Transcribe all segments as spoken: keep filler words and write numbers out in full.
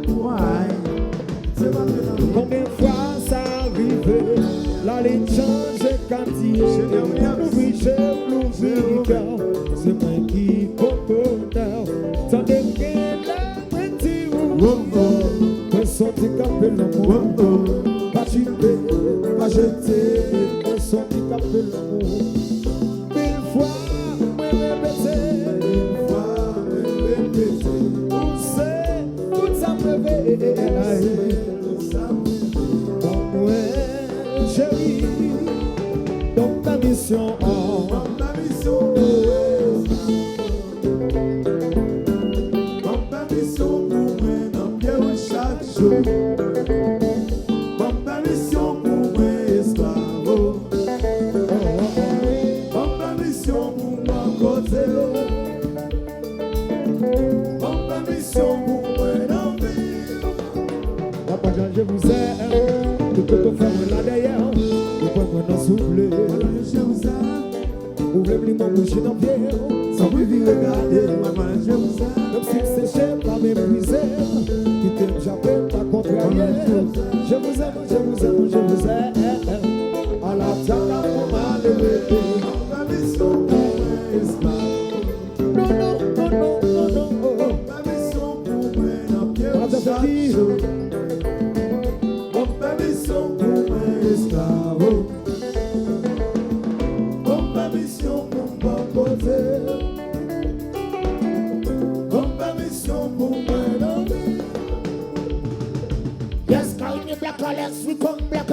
Why? Se pa vre nan vi. Konbyen fwa sa rive, lalin chanje katye, nou blije louvri kè, se mwen ki pot bonè. Tande m gen lè mwen di ou, mwen santi kanpe lanmou, pa chite, pa jete, mwen santi kanpe lanmou. Mil fwa mwen repete, mil fwa mwen repete, ou se tout sa m reve. Ban mwen cheri, ban m pèmisyon an. Ban m pèmisyon pou mwen. Ban m pèmisyon pou mwen nan pye w chak jou. Ban m pèmisyon pou mwen esklav ou. Ban m pèmisyon pou mwen kote w. Ban m pèmisyon pou mwen nan vi w. Papa Jan, je vous aime. Tout kote w fè mwen la dèyè, ou pran mwen nan souple. Papa Jan, je vous aime. Ou vle m li mwen bouji nan pye w. San m vire gade, Madmwazèl Jerizèl. Menm si m seche, pa meprize m. Kite m jape, pa kontrarye m. Je vous aime, je vous aime, je vous aime. A la tchaka pou malere. Pèmisyon pou mwen esklav. Non, non, non, non, non, non. Pèmisyon pou mwen nan pye w chak jou. Pèmisyon pou mwen esklav. Ban m pèmisyon pou m pa koze. Ban m pèmisyon pou mwen dòmi. Yes, Caribbean Black Alex, we come black.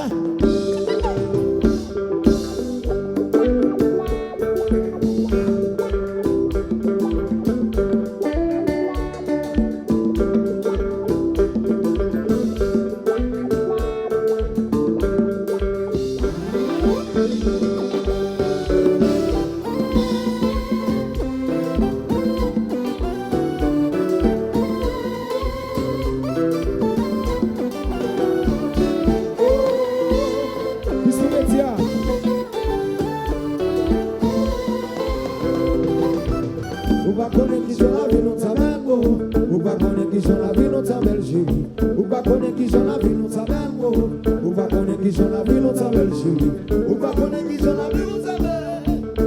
Ou pa konnen kijan lavi nou ta bèl, oh. Ou pa konnen kijan lavi nou ta bèl, cheri. Ou pa konnen kijan lavi nou ta bèl, oh. Ou pa konnen kijan lavi nou ta bèl, cheri. Ou pa konnen kijan lavi nou ta bèl.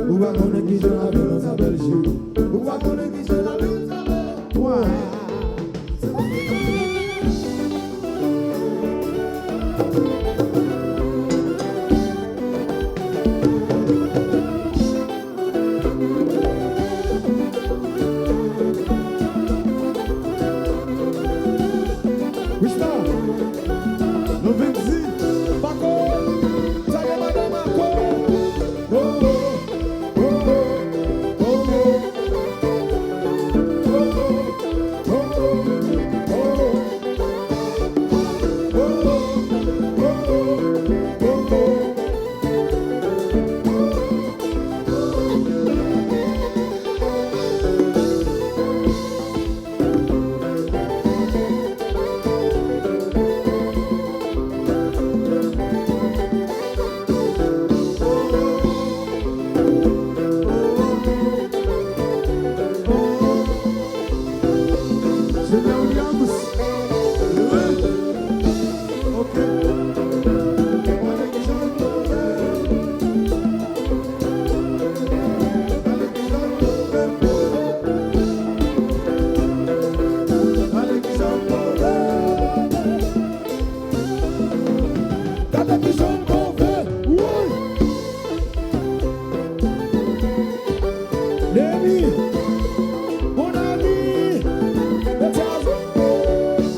Ou pa konnen kijan lavi nou ta bèl, cheri. Ou pa konnen kijan lavi nou ta bèl. Why? Richard, Lovendy, Marco, Zaya, Madan Marco. Oh, oh, oh, oh, oh, oh. Williams. Ok. Gade kijan m move. Woy! Nemi, mon ami, Etazini.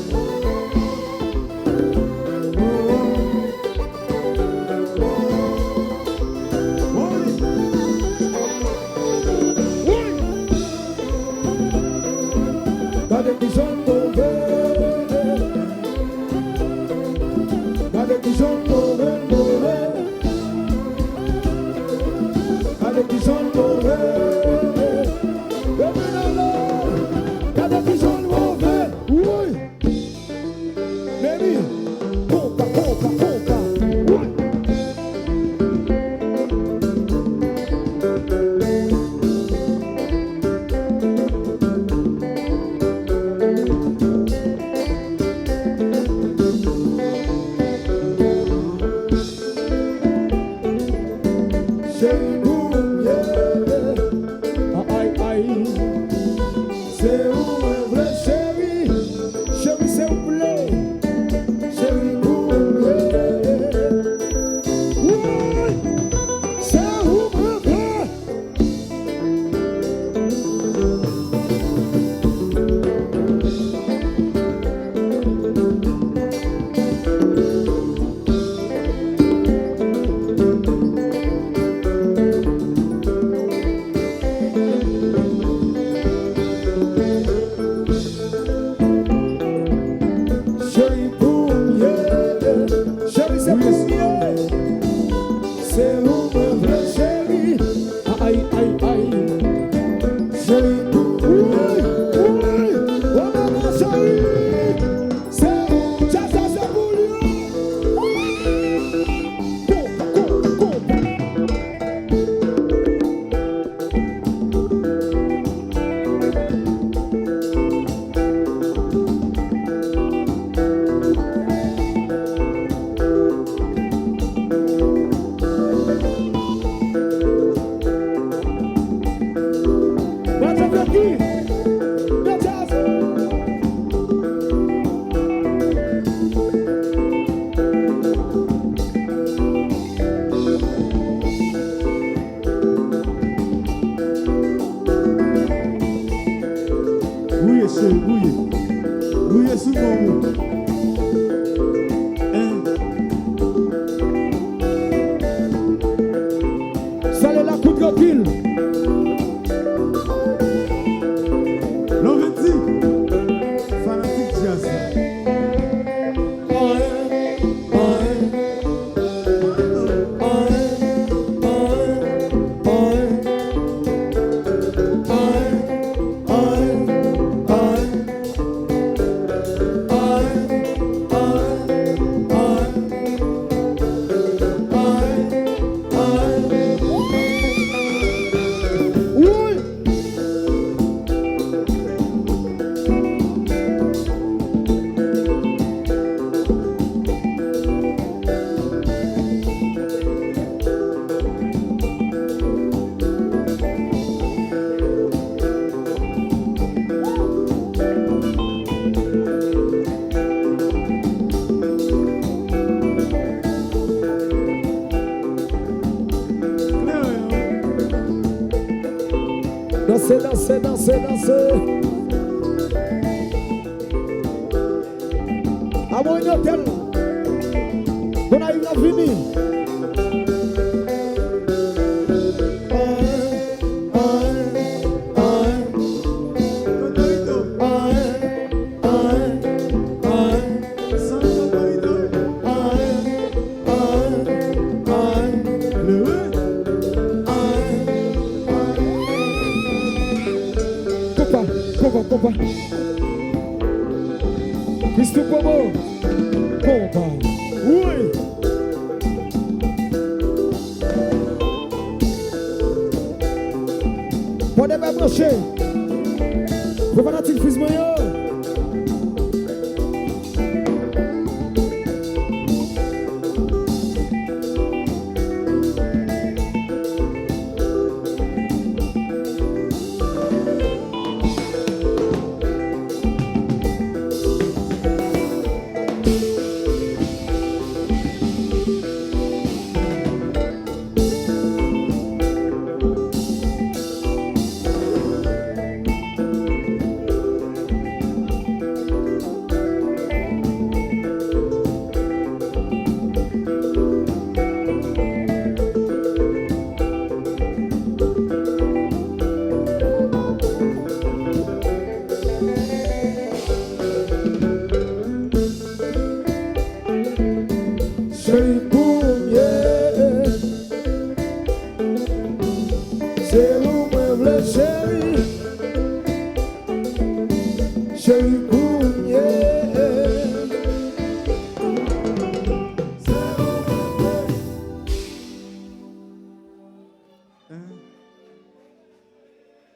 Touye sou kò w. Hein? Sale la kou trankil. Lòventi, fanatik djaz la. Danse, danse, danse, danse. Amoni Hotel. Gonayiv la vini. Konpa, konpa, konpa. Christoo Promo. Konpa. Wi. Pòdepè branche. Pou fanatik Fizz mwen yo. Cheri pou m ye. Se ou mwen vle, cheri. Cheri